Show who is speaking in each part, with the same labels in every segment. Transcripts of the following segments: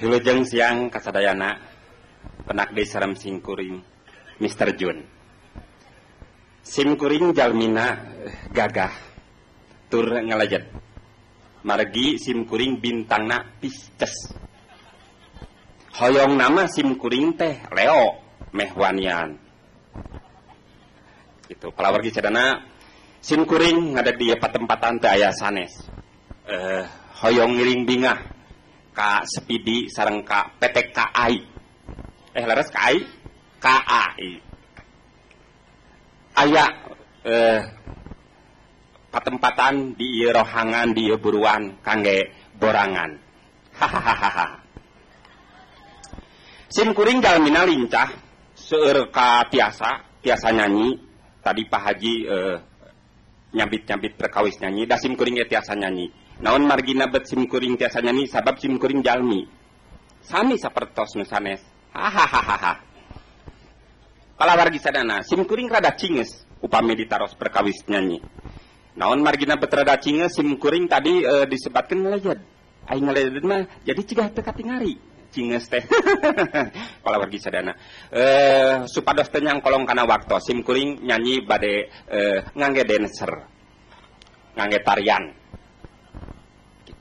Speaker 1: Wilujeng siang kasadayana penak deui sareng simkuring Mr. Jun. Simkuring jalmina gagah tur ngalejet. Margi simkuring bintangna Pisces. Hoyong nama simkuring teh Leo mehwanian. Gitu. Palawargi sadana simkuring ngadeg di patempatan teu aya sanes. Hoyong ngiring bingah ka Speedy sareng ka PT KAI. Leres KAI? KAI. Aya patempatan di ieu rohangan di ieu buruan kangge borangan. Hahaha. Simkuring jalmina lincah seueur ka tiasa, tiasa nyanyi. Tadi Pak Haji nyambit-nyambit perkawis nyanyi, da simkuring ge tiasa nyanyi. Naon margina bet simkuring tiasa nyanyi sabab simkuring jalmi. Sami sapertos nu sanes. Hahaha. Palawargi sadana simkuring rada cinges upami ditaros perkawis nyanyi. Naon margina bet rada cinges simkuring tadi disebatkeun ngalejed. Ai ngalejed mah jadi cigah teu katingari. Cinges teh. Palawargi sadana. Supados teu nyangkolong kana waktos simkuring nyanyi bade ngangge dancer. Ngangge tarian.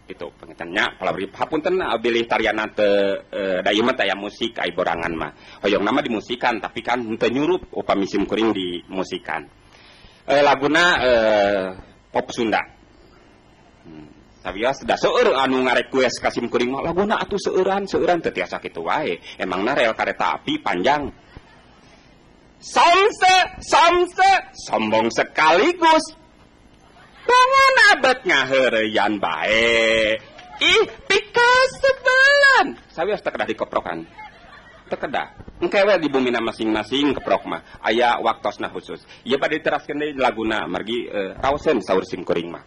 Speaker 1: Gitu pengetannya palawargi hapunten bilih tarianna teu da ieu mah taya musik ai borangan mah. Hoyong nama dimusikan tapi kan henteu nyurup upami simkuring dimusikan. Laguna pop Sunda. Sawios da seueur anu ngarequest ka simkuring mah laguna atuh seueuran seueuran teu tiasa kitu wae. Emangna rel kareta api panjang. Somse somse sombong sekaligus. Bangun abet ngaheureyan bae. Ih pikasebelan. Sawios teu kedah dikeprokan. Teu kedah. Engke we di bumina masing-masing keprok mah. Aya waktosna khusus. Ieu bade diteraskeun deui laguna margi raoseun saur simkuring mah.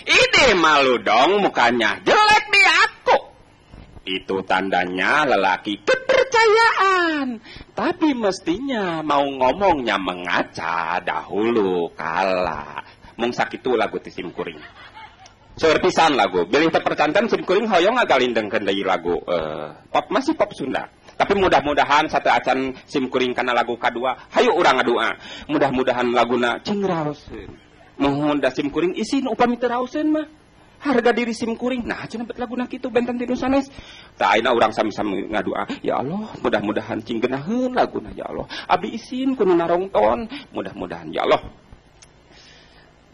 Speaker 1: Ide malu dong mukanya jelek di aku. Itu tandanya lelaki kepercayaan. Tapi mestinya mau ngomongnya mengaca dahulu kala. Mung sakitu lagu ti simkuring. Seueur pisan lagu. Bilih teu percanten simkuring hoyong ngagalindengkeun deui lagu pop masih pop Sunda. Tapi mudah-mudahan satu acan simkuring kana lagu kadua, hayu urang ngadua. Mudah-mudahan laguna cing raoseun. Mohon da simkuring isin upami teu raoseun mah. Harga diri simkuring. Nah cenah bet laguna kitu benten ti nu sanes. Tah ayeuna urang sami-sami ngadua, ya Allah, mudah-mudahan cing geunaheun laguna ya Allah. Abdi isin ku nu narongton, mudah-mudahan ya Allah.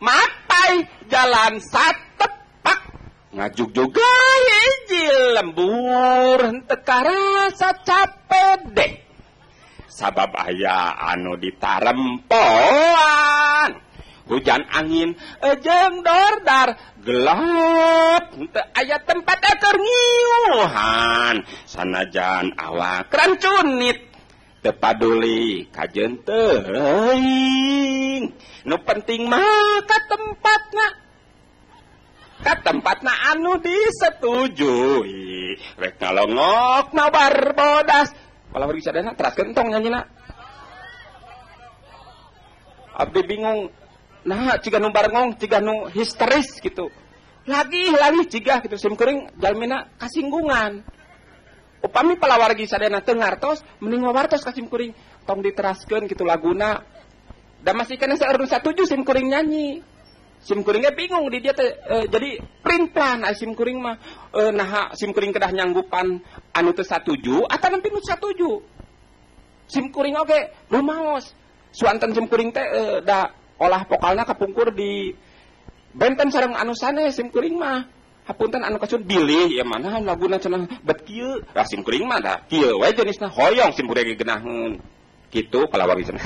Speaker 1: Mapai jalan satepak ngajuk juga hiji lembur henteu karasa capek deh. Sabab aya anu ditarempoan. Hujan angin jeung dordar gelap henteu aya tempat keur ngiuhan. Sanajan awak rancunit teu paduli kajeun teuing. Nu penting mah ka tempatna. Ka tempatna anu disetujui. Rek ngalongok mabar bodas. Palawargi sadayana teraskeun tong nyanyina. Abdi bingung. Nah, ciga nu barengong, ciga nu histeris gitu. Lagi ciga gitu simkuring jalmina kasinggungan. Upami palawargi sadayana teu ngartos, mending wawartos ka simkuring tong diteraskeun gitu laguna. Da masih kana seueur nu satuju simkuring nyanyi. Simkuringnya bingung di dia teh jadi plin-plan ai simkuring mah naha simkuring kedah nyanggupan anu teu satuju atawa nu satuju. Simkuring oge rumaos. Suanten simkuring teh da olah vokalna kapungkur di benten sareng anu sanes simkuring mah. Hapunten anu kasun bilih ya mana laguna cenah bet kieu. Lah simkuring mah da kieu we jenisna hoyong simkuring ge geunaheun. Kitu palawargi cenah.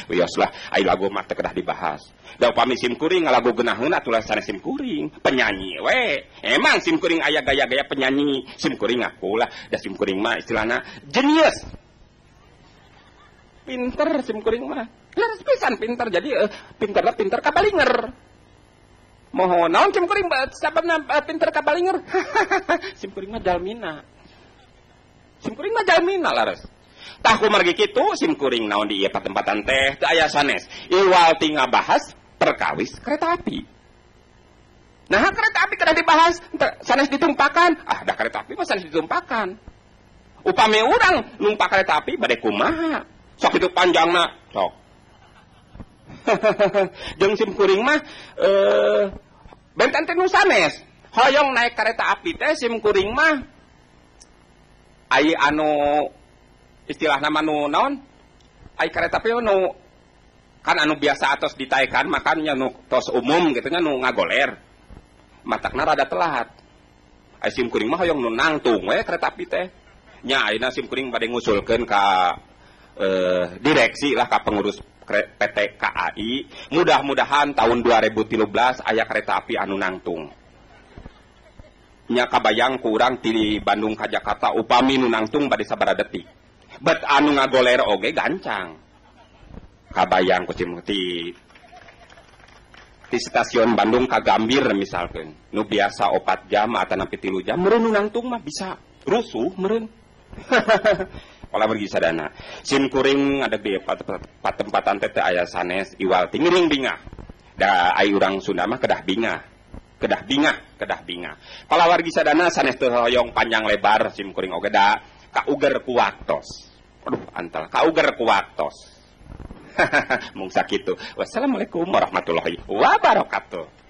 Speaker 1: Wios lah ai lagu mah teu kedah dibahas. Da upami simkuring ngalagu geunaheun atuh sanes simkuring, penyanyi we. Emang simkuring aya gaya-gaya penyanyi, simkuring ngaku lah da simkuring mah istilahna jenius. Pinter simkuring mah. Leres pisan pinter jadi pinterna pinter kabalinger. Mohon naon simkuring sababna pinter kabalinger. Simkuring mah jalmina. Simkuring mah jalmina lares. Tah kumargi kitu simkuring naon di ieu patempatan teh teu aya sanes. Iwal ti ngabahas perkawis kereta api. Nah kereta api kedah dibahas sanes ditumpakan. Ah da kereta api mah sanes ditumpakan. Upami urang numpak kereta api bade kumaha? Sok itu panjangna, sok. Jeung sim kuring mah benten teh nu sanes. Hoyong naik kereta api teh sim kuring mah ai anu istilahna mah nu naon? Ai kereta api nu kan anu biasa atos ditaekan makannya nu tos umum gitu nya nu ngagoler. Matakna rada telat. Ai sim kuring mah hoyong nu nangtung we kereta api teh. Nya ayeuna sim kuring bade ngusulkeun ka direksi lah ka pengurus PT KAI, mudah-mudahan tahun 2013 aya kereta api anu nangtung. Nya kabayang ku urang ti Bandung ka Jakarta upami nu nangtung bade sabaraha detik. Bet anu ngagoler oge gancang. Kabayang ku sim ti stasiun Bandung ka Gambir misalkan, nu biasa 4 jam atau sampai 3 jam, meureun nu nangtung mah bisa rusuh meureun. Pola pergi sadana. Sim kuring ada di patempatan teh aya sanes iwal tingiring bingah. Da ai urang Sunda mah kedah bingah. Kedah bingah, kedah bingah. Pala wargi sadana sanes teu hoyong panjang lebar sim kuring oge da kauger ku waktos. Aduh antal kauger ku waktos. Mung sakitu. Wassalamualaikum warahmatullahi wabarakatuh.